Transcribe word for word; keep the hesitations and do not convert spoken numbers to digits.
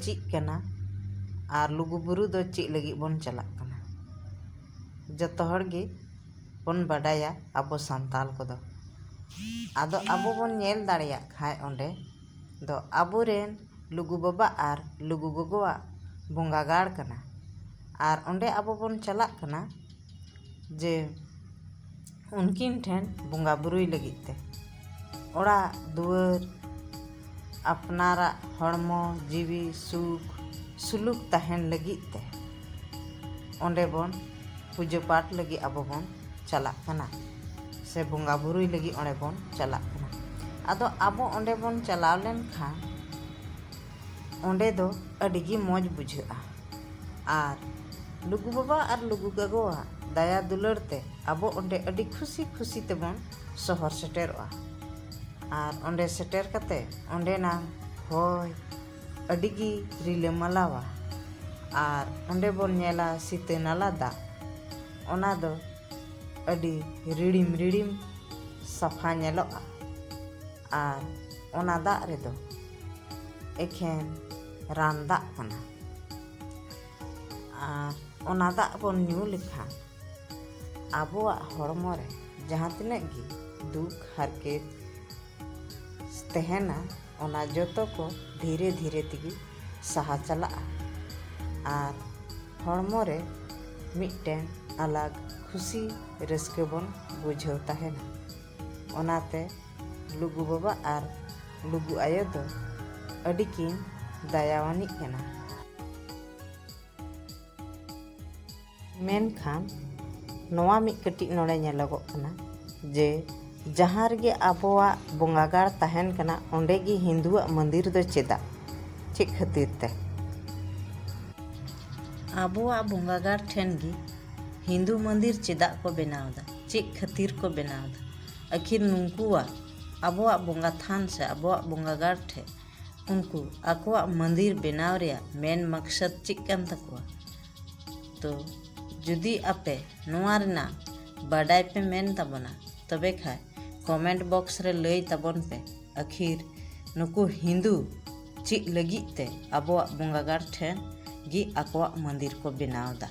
ᱪᱮᱫ ᱠᱟᱱᱟ ᱟᱨ ᱞᱩᱜᱩᱵᱩᱨᱩ ᱫᱚ ᱪᱮᱫ ᱞᱟᱹᱜᱤᱫ ᱵᱚᱱ ᱪᱟᱞᱟᱜ ᱠᱟᱱᱟ? ᱡᱚᱛᱚ ᱦᱚᱲ ᱜᱮ ᱵᱚᱱ ᱵᱟᱰᱟᱭᱟ ᱟᱵᱚ ᱥᱟᱱᱛᱟᱞ ᱠᱚᱫᱚ᱾ ᱟᱫᱚ ᱟᱵᱚ ᱵᱚᱱ ᱧᱮᱞ ᱫᱟᱲᱮᱭᱟᱜ ᱠᱷᱟᱱ ᱚᱸᱰᱮ ᱫᱚ ᱟᱵᱚᱨᱮᱱ ᱞᱩᱜᱩ ᱵᱟᱵᱟ ᱟᱨ ᱞᱩᱜᱩ ᱜᱚᱜᱚᱣᱟᱜ ᱵᱚᱸᱜᱟ ᱜᱟᱲ ᱠᱟᱱᱟ᱾ ᱟᱨ ᱚᱸᱰᱮ ᱟᱵᱚ ᱵᱚᱱ ᱪᱟᱞᱟᱜ ᱠᱟᱱᱟ ᱡᱮ ᱩᱱᱠᱤᱱ ᱴᱷᱮᱱ ᱵᱚᱸᱜᱟ ᱵᱩᱨᱩᱭ ᱞᱟᱹᱜᱤᱫ ᱛᱮ᱾ ᱚᱲᱟᱜ ᱫᱩᱣᱟᱹᱨ, ᱟᱯᱱᱟᱨᱟᱜ ᱦᱚᱲᱢᱚ ᱡᱤᱣᱤ ᱥᱩᱠ ᱥᱩᱞᱩᱠ ᱛᱟᱦᱮᱱ ᱞᱟᱹᱜᱤᱫ ᱛᱮ ᱚᱸᱰᱮ ᱵᱚᱱ ᱯᱩᱡᱟᱹ ᱯᱟᱴ ᱞᱟᱹᱜᱤᱫ ᱟᱵᱚ ᱵᱚᱱ ᱪᱟᱞᱟᱜ ᱠᱟᱱᱟ, ᱥᱮ ᱵᱚᱸᱜᱟ ᱵᱩᱨᱩᱭ ᱞᱟᱹᱜᱤᱫ ᱚᱸᱰᱮ ᱵᱚᱱ ᱪᱟᱞᱟᱜ ᱠᱟᱱᱟ᱾ ᱟᱫᱚ ᱟᱵᱚ ᱚᱸᱰᱮ ᱵᱚᱱ ᱪᱟᱞᱟᱣ ᱞᱮᱱᱠᱷᱟᱱ ᱚᱸᱰᱮ ᱫᱚ ᱟᱹᱰᱤ ᱜᱮ ᱢᱚᱡᱽ ᱵᱩᱡᱷᱟᱹᱜᱼᱟ᱾ ᱟᱨ ᱞᱩᱜᱩ ᱵᱟᱵᱟ ᱟᱨ ᱞᱩᱜᱩ ᱜᱚᱜᱚᱣᱟᱜ ᱫᱟᱭᱟ ᱫᱩᱞᱟᱹᱲ ᱛᱮ ᱟᱵᱚ ᱚᱸᱰᱮ ᱟᱹᱰᱤ ᱠᱷᱩᱥᱤ ᱠᱷᱩᱥᱤ ᱛᱮᱵᱚᱱ ᱥᱚᱦᱚᱨ ᱥᱮᱴᱮᱨᱚᱜᱼᱟ᱾ ᱟᱨ ᱚᱸᱰᱮ ᱥᱮᱴᱮᱨ ᱠᱟᱛᱮ ᱚᱸᱰᱮᱱᱟᱜ ᱦᱚᱭ ᱟᱹᱰᱤ ᱜᱮ ᱨᱤᱞᱟᱹᱢᱟᱞᱟᱣᱟ᱾ ᱟᱨ ᱚᱸᱰᱮ ᱵᱚᱱ ᱧᱮᱞᱟ ᱥᱤᱛᱟᱹ ᱱᱟᱞᱟ ᱫᱟᱜ, ᱚᱱᱟ ᱫᱚ ᱟᱹᱰᱤ ᱨᱤᱲᱤᱢ ᱨᱤᱲᱤᱢ ᱥᱟᱯᱷᱟ ᱧᱮᱞᱚᱜᱼᱟ᱾ ᱟᱨ ᱚᱱᱟ ᱫᱟᱜ ᱨᱮᱫᱚ ᱮᱠᱷᱮᱱ ᱨᱟᱱ ᱫᱟᱜ ᱠᱟᱱᱟ᱾ ᱟᱨ ᱚᱱᱟ ᱫᱟᱜ ᱵᱚᱱ ᱧᱩ ᱞᱮᱠᱷᱟᱱ ᱟᱵᱚᱣᱟᱜ ᱦᱚᱲᱢᱚ ᱨᱮ ᱡᱟᱦᱟᱸ ᱛᱤᱱᱟᱹᱜ ᱜᱮ ᱫᱩᱠ ᱦᱟᱨᱠᱮᱛ ᱛᱟᱦᱮᱱᱟ, ᱚᱱᱟ ᱡᱚᱛᱚ ᱠᱚ ᱫᱷᱤᱨᱮ ᱫᱷᱤᱨᱮ ᱛᱮᱜᱮ ᱥᱟᱦᱟ ᱪᱟᱞᱟᱜᱼᱟ᱾ ᱟᱨ ᱦᱚᱲᱢᱚ ᱨᱮ ᱢᱤᱫᱴᱮᱱ ᱟᱞᱟᱜᱽ ᱠᱷᱩᱥᱤ ᱨᱟᱹᱥᱠᱟᱹ ᱵᱚᱱ ᱵᱩᱡᱷᱟᱹᱣ ᱛᱟᱦᱮᱱᱟ᱾ ᱚᱱᱟᱛᱮ ᱞᱩᱜᱩ ᱵᱟᱵᱟ ᱟᱨ ᱞᱩᱜᱩ ᱟᱭᱳ ᱫᱚ ᱟᱹᱰᱤ ᱠᱤᱱ ᱫᱟᱭᱟᱣᱟᱱᱤᱡ ᱠᱟᱱᱟ᱾ ᱢᱮᱱᱠᱷᱟᱱ ᱱᱚᱣᱟ ᱢᱤᱫ ᱠᱟᱹᱴᱤᱡ ᱱᱚᱰᱮ ᱧᱮᱞᱚᱜᱚᱜ ᱠᱟᱱᱟ ᱡᱮ ᱡᱟᱦᱟᱸ ᱨᱮᱜᱮ ᱟᱵᱚᱣᱟᱜ ᱵᱚᱸᱜᱟ ᱜᱟᱲ ᱛᱟᱦᱮᱱ ᱠᱟᱱᱟ, ᱚᱸᱰᱮ ᱜᱮ ᱦᱤᱱᱫᱩᱣᱟᱜ ᱢᱚᱱᱫᱤᱨ ᱫᱚ ᱪᱮᱫᱟᱜ? ᱪᱮᱫ ᱠᱷᱟᱹᱛᱤᱨ ᱛᱮ? ᱟᱵᱚᱣᱟᱜ ᱵᱚᱸᱜᱟ ᱜᱟᱲ ᱴᱷᱮᱱ ᱜᱮ ᱦᱤᱱᱫᱩ ᱢᱚᱱᱫᱤᱨ ᱪᱮᱫᱟᱜ ᱠᱚ ᱵᱮᱱᱟᱣ ᱮᱫᱟ? ᱪᱮᱫ ᱠᱷᱟᱹᱛᱤᱨ ᱠᱚ ᱵᱮᱱᱟᱣ ᱮᱫᱟ? ᱟᱹᱠᱷᱤᱨ ᱱᱩᱠᱩᱣᱟᱜ, ᱟᱵᱚᱣᱟᱜ ᱵᱚᱸᱜᱟ ᱛᱷᱟᱱ ᱥᱮ ᱟᱵᱚᱣᱟᱜ ᱵᱚᱸᱜᱟ ᱜᱟᱲ ᱴᱷᱮᱱ ᱩᱱᱠᱩ ᱟᱠᱚᱣᱟᱜ ᱢᱚᱱᱫᱤᱨ ᱵᱮᱱᱟᱣ ᱨᱮᱭᱟᱜ ᱢᱮᱱ ᱢᱚᱠᱥᱚᱫ ᱪᱮᱫ ᱠᱟᱱ ᱛᱟᱠᱚᱣᱟ? ᱛᱚ ᱡᱩᱫᱤ ᱟᱯᱮ ᱱᱚᱣᱟ ᱨᱮᱱᱟᱜ ᱵᱟᱰᱟᱭ ᱯᱮ ᱢᱮᱱ ᱛᱟᱵᱚᱱᱟ, ᱛᱚᱵᱮ ᱠᱷᱟᱱ ᱠᱚᱢᱮᱱᱴ ᱵᱚᱠᱥ ᱨᱮ ᱞᱟᱹᱭ ᱛᱟᱵᱚᱱ ᱯᱮ, ᱟᱹᱠᱷᱤᱨ ᱱᱩᱠᱩ ᱦᱤᱱᱫᱩ ᱪᱮᱫ ᱞᱟᱹᱜᱤᱫ ᱛᱮ ᱟᱵᱚᱣᱟᱜ ᱵᱚᱸᱜᱟ ᱜᱟᱲ ᱴᱷᱮᱱ ᱜᱮ ᱟᱠᱚᱣᱟᱜ ᱢᱚᱱᱫᱤᱨ ᱠᱚ ᱵᱮᱱᱟᱣ ᱮᱫᱟ?